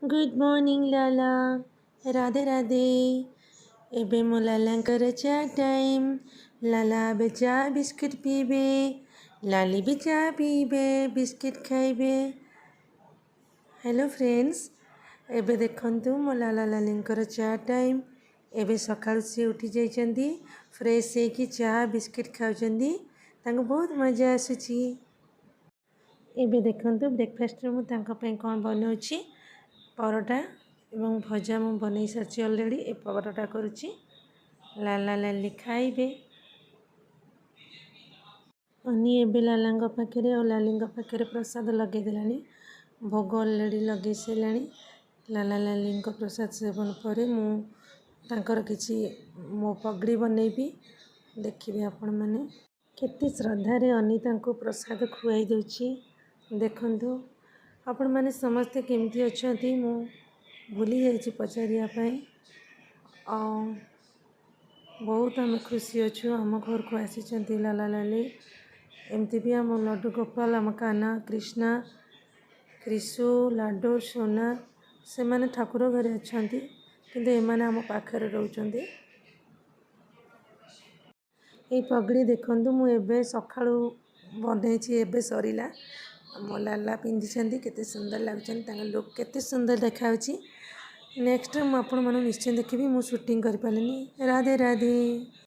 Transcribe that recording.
Good morning Lala, Radhe Radhe. ଏବେ ମୋ ଲାଲାଙ୍କର ଚା ଟାଇମ୍। ଲାଲା ଏବେ ଚା ବିସ୍କୁଟ୍ ପିଇବେ, ଲାଲି ବି ଚା ପିଇବେ, ବିସ୍କୁଟ୍ ଖାଇବେ। ହ୍ୟାଲୋ ଫ୍ରେଣ୍ଡସ୍, ଏବେ ଦେଖନ୍ତୁ ମୋ ଲାଲା ଲାଲିଙ୍କର ଚା ଟାଇମ୍। ଏବେ ସକାଳୁ ସିଏ ଉଠି ଯାଇଛନ୍ତି, ଫ୍ରେଶ୍ ହେଇକି ଚା ବିସ୍କୁଟ୍ ଖାଉଛନ୍ତି, ତାଙ୍କୁ ବହୁତ ମଜା ଆସୁଛି। ଏବେ ଦେଖନ୍ତୁ ବ୍ରେକଫାଷ୍ଟରେ ମୁଁ ତାଙ୍କ ପାଇଁ କ'ଣ ବନାଉଛି। ପରଟା ଏବଂ ଭଜା ମୁଁ ବନେଇ ସାରିଛି ଅଲରେଡ଼ି। ଏ ପରଟା କରୁଛି, ଲାଲା ଲାଲି ଖାଇବେ। ଅନି ଏବେ ଲାଲାଙ୍କ ପାଖରେ ଆଉ ଲାଲିଙ୍କ ପାଖରେ ପ୍ରସାଦ ଲଗେଇଦେଲାଣି, ଭୋଗ ଅଲରେଡ଼ି ଲଗେଇ ସାରିଲାଣି। ଲାଲା ଲାଲିଙ୍କ ପ୍ରସାଦ ସେବନ ପରେ ମୁଁ ତାଙ୍କର କିଛି ମୋ ପଗଡ଼ି ବନେଇବି। ଦେଖିବେ ଆପଣମାନେ କେତେ ଶ୍ରଦ୍ଧାରେ ଅନି ତାଙ୍କୁ ପ୍ରସାଦ ଖୁଆଇ ଦେଉଛି। ଦେଖନ୍ତୁ ଆପଣମାନେ ସମସ୍ତେ କେମିତି ଅଛନ୍ତି, ମୁଁ ଭୁଲି ଯାଇଛି ପଚାରିବା ପାଇଁ। ଆଉ ବହୁତ ଆମେ ଖୁସି ଅଛୁ, ଆମ ଘରକୁ ଆସିଛନ୍ତି ଲାଲା ଲାଲି। ଏମିତି ବି ଆମ ଲଡ଼ୁ ଗୋପାଳ, ଆମ କାହ୍ନା, କ୍ରିଷ୍ଣା, କ୍ରିଶୁ, ଲାଡ଼ୁ, ସୋନା, ସେମାନେ ଠାକୁର ଘରେ ଅଛନ୍ତି, କିନ୍ତୁ ଏମାନେ ଆମ ପାଖରେ ରହୁଛନ୍ତି। ଏଇ ପଗଡ଼ି ଦେଖନ୍ତୁ, ମୁଁ ଏବେ ସକାଳୁ ବନେଇଛି, ଏବେ ସରିଲା। ମୋ ଲାଲା ପିନ୍ଧିଛନ୍ତି, କେତେ ସୁନ୍ଦର ଲାଗୁଛନ୍ତି, ତାଙ୍କ ଲୁକ୍ କେତେ ସୁନ୍ଦର ଦେଖାଯାଉଛି। ନେକ୍ସଟ ମୁଁ ଆପଣମାନଙ୍କୁ ନିଶ୍ଚୟ ଦେଖିବି, ମୁଁ ସୁଟିଂ କରିପାରିଲିନି। ରାଧେ ରାଧେ।